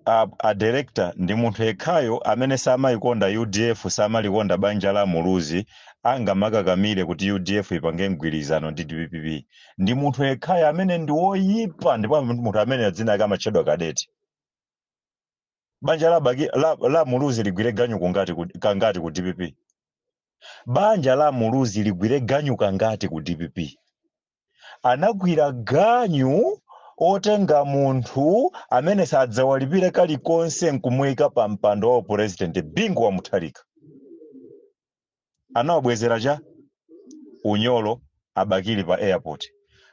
A director ndi munthu yekhayo amene samayikonda UDF, samalikonda banja la Muluzi, angamakakamire kuti UDF ipange mgwirizano ndi DPP. Ndi munthu yekhayo amene ndi woyipa, ndipo munthu amene dzina lake amatchedwa Kadeti. Banja la Muluzi ligwire ganyu kangati ku DPP? Banja la Muluzi ligwire ganyu kangati ku DPP? Anagwira ganyu otenga munthu amene sadzawalipire kalikonse nkumuyika pa mpando wa president, Bingu wa Mutharika. Anawabwezera cha unyolo abakili pa airport,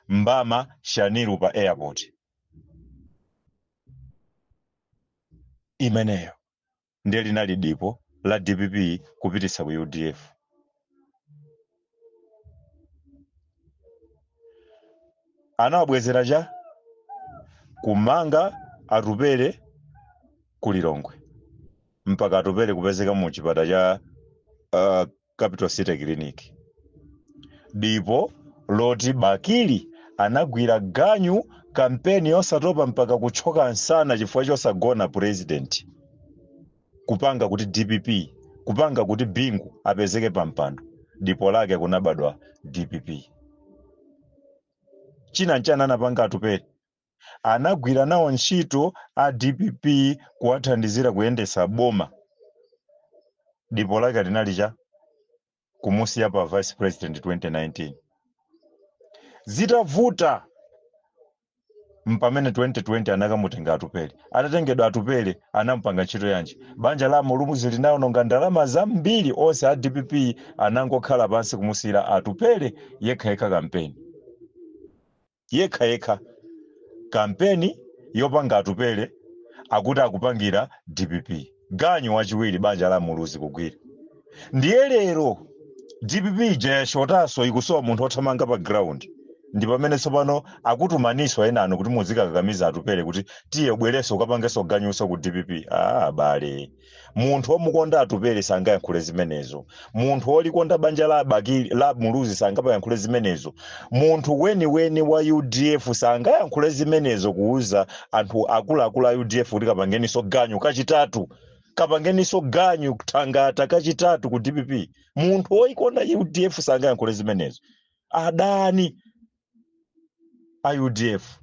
mbama Shaniru pa airport. Imeneyo ndiye linali dipo la DPP kupititsa ku UDF. Anawabwezera cha kumanga Atupele ku Lilongwe, mpaka Atupele kupezeka mu chipata cha Capital City Clinic. Dipo loti Bakili anagwira ganyu kampeni yosatopa mpaka kuchoka nsana chifukwa chosagona president, kupanga kuti DPP, kupanga kuti Bingu apezeke pa mpando. Dipo lake kunabadwa DPP. China nchana anapanga Atupele? Anagwira nawo ntchito a DPP kuwathandizira kuyendesa boma. Dipo lake linali cha kumusiya pa vice president 2019. Zitavuta mpamene 2020 anakamutenga Atupele. Atatengedwa Atupele, anampanga ntchito yanji? Banja la Muluzi linawononga ndalama zambiri. Onse a DPP anangokhala pansi kumusiyira Atupele yekhayekha kampeni, yekhayekha kampeni yopanga Atupele akuti akupangira DPP. Ganyu wachiwiri banja la Muluzi kugwira. Ndiye lero DPP ija yashotaso, ikusowa munthu othamanga pa ground. Ndi pamene tsopano akutumaniswa ena anu kuti muzikakamiza Atupele kuti tiye ubwereso ukapangenso ganyuso ku DPP. Ah, abale, munthu omukonda Atupele sangayankhule zimenezo. Munthu olikonda banja la Bakili, la Muluzi, sangapayankhule zimenezo. Munthu weniweni wa UDF sangayankhule zimenezo, kuuza anthu akuluakulu a UDF kuti kapangeniso ganyu kachitatu, kapangeniso ganyu thangata kachitatu ku DPP. Munthu woikonda UDF sangayankhule zimenezo. Adani a UDF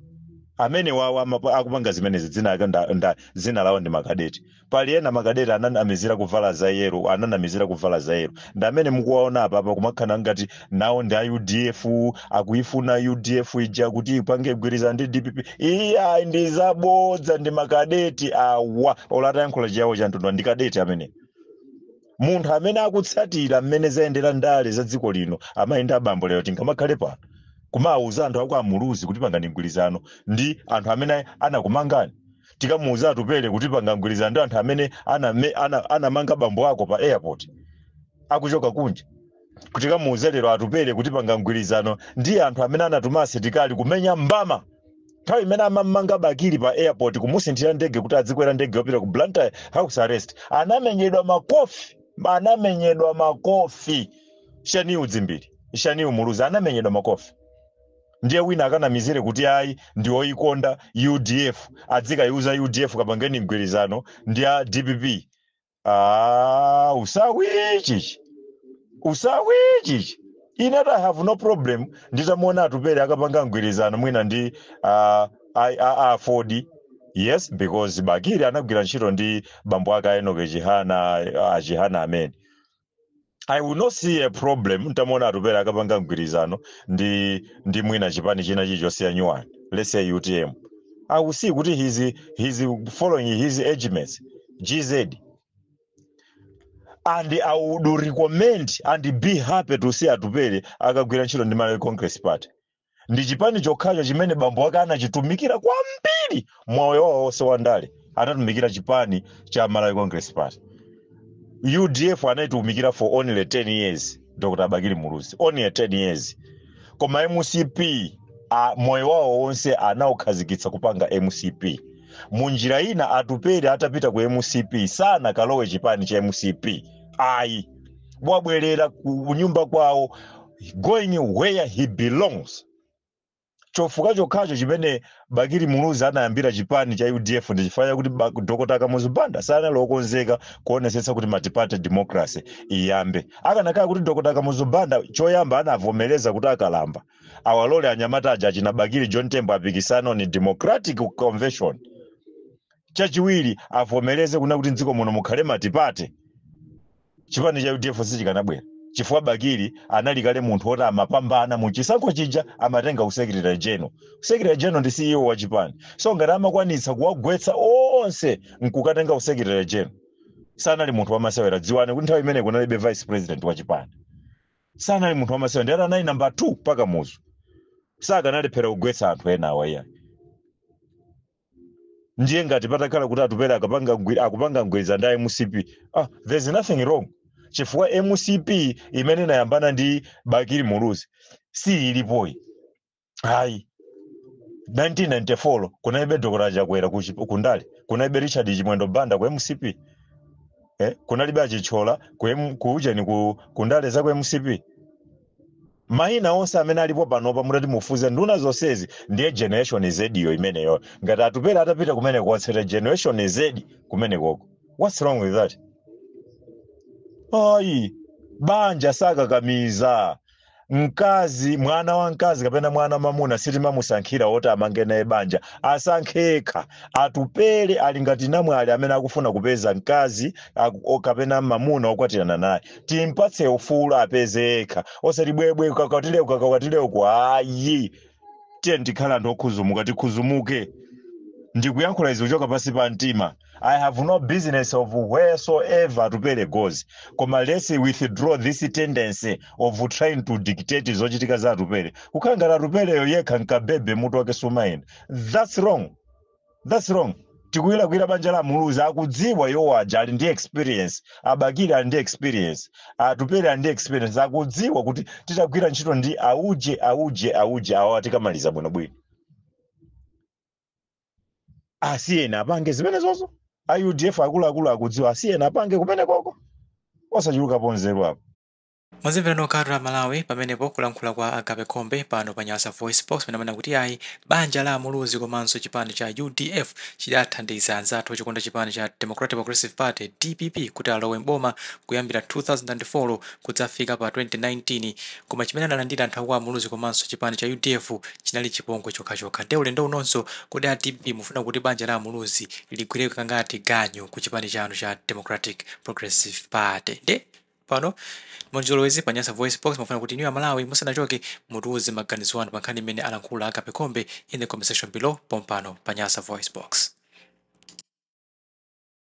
amene wawo akupanga zimenezi, dzina lake dzina lawo ndi makadeti. Pali ena makadeti ananamizira kuvala za yellow, ananamizira kuvala za yellow, ndi amene mukuwaona apa apa kumakhala ngati nawo ndi a UDF, akuifuna UDF ija kuti ipange gwirizano ndi DPP. Iya, ndi zabodza, ndi makadeti awa. Ola atayankhula chiyawo cha mtundu, ndi kadeti amene. Munthu amene akutsatira mmene zayendera ndale za dziko lino, amayenda abambo, lero tingamakhale pano kumawuza anthu aku Amuluzi kuti pangani mgwirizano ndi anthu amene anakumangani? Tikamuuza Atupele kuti panga mgwirizano ndi anthu amene anamanga bambo ako pa airport akuchoka kunja? Tikamuuze lero Atupele kuti panga mgwirizano ndi anthu amene anatuma asilikali kumenya mbama nthawi imene amamanga Bakili pa airport, kumusinthira ndege kuti adzikwera ndege yopita ku Blantyre, house arrest? Anamenyedwa makofi, anamenyedwa makofi. Shaniu Dzimbiri, Shaniu Muluzi anamenyedwa makofi. Ndiye wina akanamizire kuti ayi, ndi oyikonda UDF, adzikayiuza UDF kapangeni mgwirizano ndi a DPP. Ah, usawi chichi, usawi chichi. Ine I have no problem nditamuona Atupele akapanga mgwirizano mwina ndi a Ford. Yes, because Bakili anagwira ntchito ndi bambo ake a Enoch Chihana, a Chihana amene. I will not see a problem ntamuona Atupele akapanga mgwirizano ndi mwina chipani china chilichonse ya nyuwani, let's say UTM. I will see kuti he's following his age mates GZ, and I would recommend and be happy to see Atupele akagwira ntchito ndi Malawi Congress Party. Ndi chipani chokhacho chimene bambo ake anachitumikira kwambiri moyo wawo wonse wa ndale, anatumikira chipani cha Malawi Congress Party. UDF anayitumikira for only 10 years, Dr. Bakili Muluzi, only 10 years. Koma MCP, moyo wawo wonse anawukhazikitsa kupanga MCP. Munjira ina, Atupele atapita ku MCP, sanakalowe chipani cha MCP ayi, wabwerera ku nyumba kwawo, going where he belongs. Chifukwa chokhacho chimene Bakili Muluzi anayambira chipani cha UDF ndi chifukwa chakuti Dr. Kamuzu Banda sanali okonzeka kuonesetsa kuti multi-party democracy iyambe. Akanakhala kuti Dr. Kamuzu Banda choyamba anavomereza kuti akalamba, awalole anyamata aja achina Bakili, John Tembo apikisano ni democratic convention. Chachiwiri, avomereze kuna kuti mdziko muno mukhale multi-party, chipani cha UDF sichikanabwera, chifukwa Bakili anali kale munthu woti amapambana mu chisankho chija, amatenga usecretary general. Secretary general ndi CEO wa chipani, so ngati amakwanitsa kuwagwetsa onse nkukatenga usecretary general, sanali munthu wamasewera. Dziwani kuti nthawi imene kunalibe vice president wa chipani, sanali munthu wamasewera. Ndi anali namba 2 pakamuzu, sakanalephera kugwetsa anthu ena awa, iyayi. Ndiye ngati patakhala kuti Atupele akupanga mgwirizano ndi MCP, ah, there's nothing wrong, chifukwa MCP imene inayambana ndi Bakili Muluzi si ilipoyi, ayi. 1994 kunalibe Dr. Chakwera kundale, kunalibe Richard Chimwendo Banda ku MCP, kunalibe Achitshola ku ujeni, ku ndale za ku MCP. Mayina onse amene alipo panopa, mutati mufuze nduna zonsezi, ndiye Generation Z iyo imeneyo. Ngati Atupele atapita kumene kuwatsera Generation Z kumenekoko, what's wrong with that? Ayi, banja sakakamiza. Mkazi, mwana wa mkazi kapena mwana mamuna, sitimamusankhira woti amange naye banja, asankhekha. Atupele ali ngati namwali amene akufuna kupeza mkazi kapena mamuna okwatirana naye. Timpatse ufulu apeze yekha, osati bwebwe kakwatileko kakwatileko, ayi. Tiye tikhala anthu okhuzumuka, tikhuzumuke. Ndikuyankhula izi kuchoka pansi pa mtima. I have no business of wheresoever Atupele goes, koma let's withdraw this tendency of trying to dictate zochitika za Atupele, kukhala ngati Atupeleyo yekha nkabebe, mutu wake sumayenda. That's wrong, that's wrong. Tikuyilakwira banja la Muluzi. Akudziwa iwo aja, ali ndi experience. Abakili ali ndi experience, Atupele ali ndi experience. Akudziwa kuti titagwira ntchito ndi auje auje auje awa, tikamaliza bwinobwino. Asiyeni apange zimene zozo. A UDF akuluakulu akudziwa, asiyeni apange kumene koko, osachulukapo nzeru apo. Mwazimvera nokha a Malawi pamenepo kulankhula kwa Agape Khombe pano pa Nyasa Voice Box, pamene amanena kuti ayi, banja la Muluzi komanso chipani cha UDF chidathandiza anzathu ochikonda chipani cha Democratic Progressive Party, DPP, kuti alowe mboma kuyambira 2004 kudzafika pa 2019. Koma chimene analandira anthu akwa Muluzi komanso chipani cha UDF chinali chipongwe chokhachokha. Nde ulendo unonso, kodi a DPP mufuna kuti banja la Muluzi ligwire kangati ganyu ku chipani chanu cha Democratic Progressive Party? Nde pano monjolowezi pa Nyasa Voice Box mufuna kuti inu Amalawi musanachoke mutiuze maganizo anu pa nkhani imene alankhula Agape Khombe in the comment section below pompano pa Nyasa Voice Box.